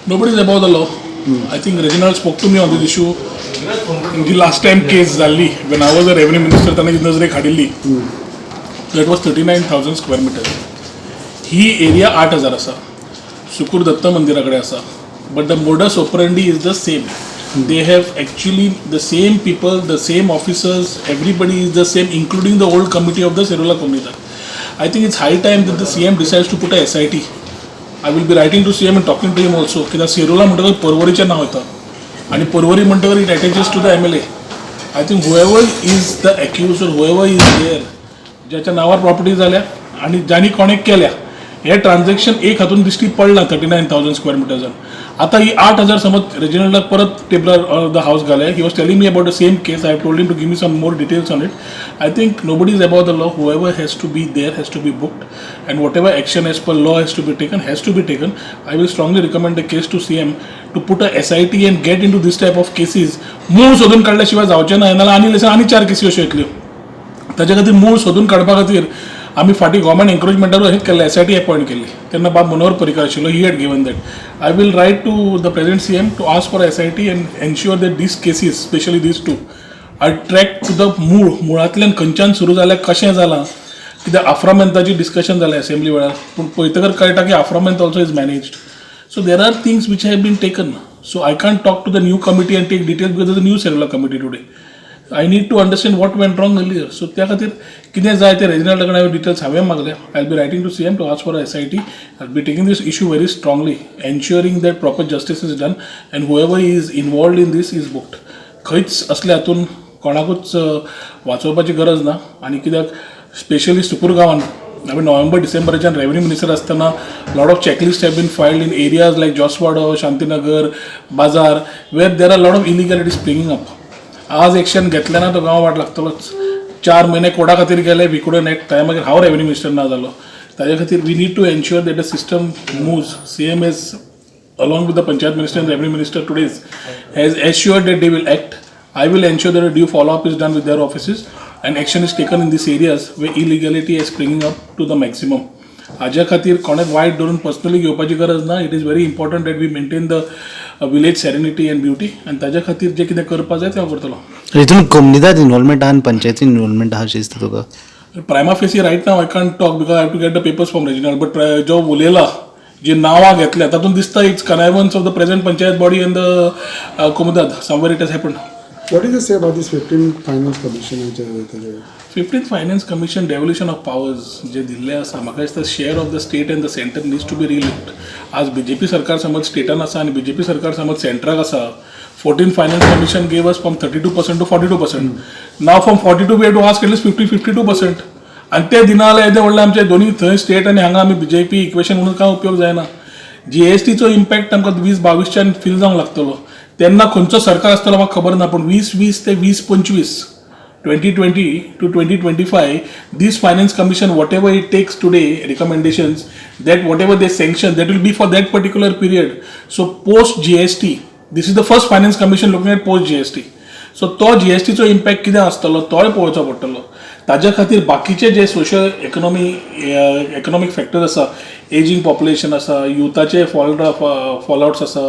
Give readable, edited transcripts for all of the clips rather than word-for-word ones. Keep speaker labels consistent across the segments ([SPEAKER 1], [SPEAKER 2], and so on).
[SPEAKER 1] Nobody is above the law. I think Reginald spoke to me on this issue. Ji last time case जाल्ली, when I was a revenue minister, ताणें जी नजरेक हाडिल्ली, that was 39,000 square meter. He area आठ हजार आसा, सुकूर दत्त मंदिरा कडेन आसा, but the modus operandi is the same. They have actually the same people, the same officers, everybody is the same, including the old committee of the Serula Comunidade. I think it's high time that the CM decides to put a SIT. I will be writing to CM and talking to him also, कित्याक सेरोला म्हणटकच पर्वरीचें नांव येता आनी पर्वरी म्हणटकर it attaches to the MLA. I think whoever is the accused or whoever is there, ज्याच्या नावार property जाल्या आनी ज्यांनी कोणें केल्या, हे ट्रान्झॅक्शन एक हातून दिश्टी पडलां थर्टी नायन थावजंड स्क्वेअर मिटर्सान. आतां ही आठ हजार समज रेजिनल्डाक परत टेबलार the house घाले. He was telling me about the same case. I have told him to give me some more details on it. I think nobody is above the law. Whoever has to be there has to be booked, and whatever action as per law has to be taken has to be taken. I will strongly recommend the case to CM to put a SIT and get into this type of cases. मूळ सोदून काडल्या शिवाय जावचें ना, नाल्यार आनी lesson आनी चार केसी अश्यो येतल्यो. ताच्या खातीर मूळ सोदून काडपा खातीर आमी फाटीं गव्हर्मेंट एन्क्रोचमेंटार हेच केल्लें, एसआयटी अपॉयंट केल्ली. तेन्ना बाब मनोहर पर्रीकर आशिल्लो, he had given that. I will write to the present CM to ask for SIT and ensure that these cases, specially these two, are tracked to the मूळ. मुळांतल्यान खंयच्यान सुरू जालें, कशें जालां. कित्याक आफ्रामेंताची डिस्कशन जालें असेंब्ली वेळार, पूण पळयतकर कळटा की आफ्रामेंत also is managed. So there are things which have been taken. So I can't talk to the new committee and take details because the new Serula committee today. I need to understand what went wrong earlier. So त्या खातीर कितें जाय तें रेजिनल्डा कडेन हांवें details हांवें मागले. I will be writing to CM to ask for SIT. I be taking this issue very strongly, ensuring that proper justice is done and whoever is involved in this is booked. खंयच असले हातून कोणाकूच वाचोवपाची गरज ना. आनी कित्याक specially Sukur गांवान आमी नोव्हेंबर डिसेंबराच्यान रेव्हेन्यू मिनिस्टर आसतना lot of checklist have been filed in areas like Joswado, Shantinagar, bazaar, where there are lot of illegality springing up. आज एक्शन घेतलें ना, तो गांव वाट लागतलोच. चार म्हयने कोडा खातीर गेले, we couldn't act. ताच्या मागीर हांव रेव्हेन्यू मिनिस्टर ना जालो. ताच्या खातीर we need to ensure that the system moves. CM is, along with the Panchayat Minister and Revenue Minister today's, has assured that they will act. I will ensure that a due follow-up is done with their offices and action is taken in these areas where illegality is springing up to the maximum. हाज्या खातीर कोणेच वायट धरून personally घेवपाची गरज ना. It is very important that we maintain the village serenity and beauty, आनी ताज्या खातीर जें कितें करपा जाय तें हांव करतलो.
[SPEAKER 2] हितून कोमुनिदाद इन्वॉल्वमेंट आहा आनी पंचायती इन्वॉल्वमेंट आहा अशें दिसता तुका?
[SPEAKER 1] Prima facie, right now I can't talk because I have to get the papers from Reginald, but जो उलयला, जी नांवां घेतल्या, तातूंत दिसता it's connivance of the present panchayat body and the Comunidade. Somewhere it has happened.
[SPEAKER 3] What is you say about this 15 Finance Commission?
[SPEAKER 1] 15th Finance Commission, devolution of powers जे दिल्ले आसा, म्हाका दिसता share of the state and the center needs to be relooked. आज BJP सरकार समज स्टेटान आसा आनी BJP सरकार समज सेंट्राक आसा. 14 Finance Commission gave us from 32% to 42%. Now from 42 we to ask at least 50, 52%. आनी ते दिना जाल्यार येदे व्हडले आमचे दोन्ही थंय स्टेट आनी हांगा आमी बीजेपी इक्वेशन म्हणून काय उपयोग जायना. जीएसटीचो इम्पॅक्ट आमकां वीस बावीसच्यान फील जावंक लागतलो. तेन्ना खंयचो सरकार आसतलो म्हाका खबर ना, पूण वीस वीस ते वीस पंचवीस, 2020 to 2025, this Finance Commission, whatever it takes today recommendations, that whatever they sanction, that will be for that particular period. So post GST, this is the first Finance Commission looking at post GST. So तो जीएसटीचो impact कितें आसतलो तोय पळोवचो पडटलो. ताज्या खातीर बाकीचे जे social economic factors आसा, ageing population आसा, युथाचे फॉल आउट्स आसा,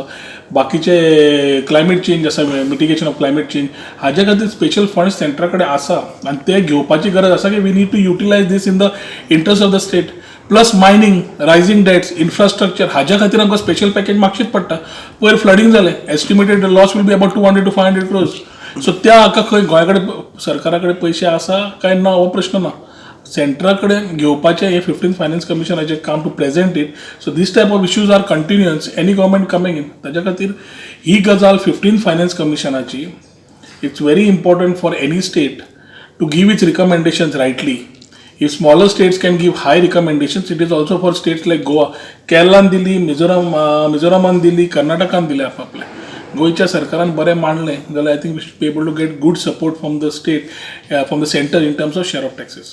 [SPEAKER 1] बाकीचे क्लायमेट चेंज आसा, मिटिगेशन ऑफ क्लायमेट चेंज, हाज्या खातीर स्पेशल फंड्स सेंट्रा कडेन आसा आनी ते घेवपाची गरज आसा की we need to utilize this in the interest of the state. Plus mining, rising debts, infrastructure, हाज्या खातीर आमकां स्पेशल पॅकेज मागचीच पडटा. पयर फ्लडींग जालें, estimated loss will be about 200 to 500 crores. So त्या हाका खंय गोंया कडेन सरकारा कडेन पयशे आसा काय ना हो प्रश्न ना. सेंट्रा कडेन घेवपाचें हे फिफ्टीन फायनान्स कमिशनाचें काम to present it. So this type of issues are continuous, any government coming in. ताच्या खातीर ही गजाल फिफ्टीन फायनान्स कमिशनाची, it's very important for any state to give its recommendations rightly. If smaller states can give high recommendations, it is also for states like Goa. केरलान दिली, मिझोराम मिझोरामान दिली, कर्नाटकान दिले आपापले. गोंयच्या सरकारान बरें मांडलें जाल्यार I think we should be able to get good support from the state, from the center in terms of share of taxes.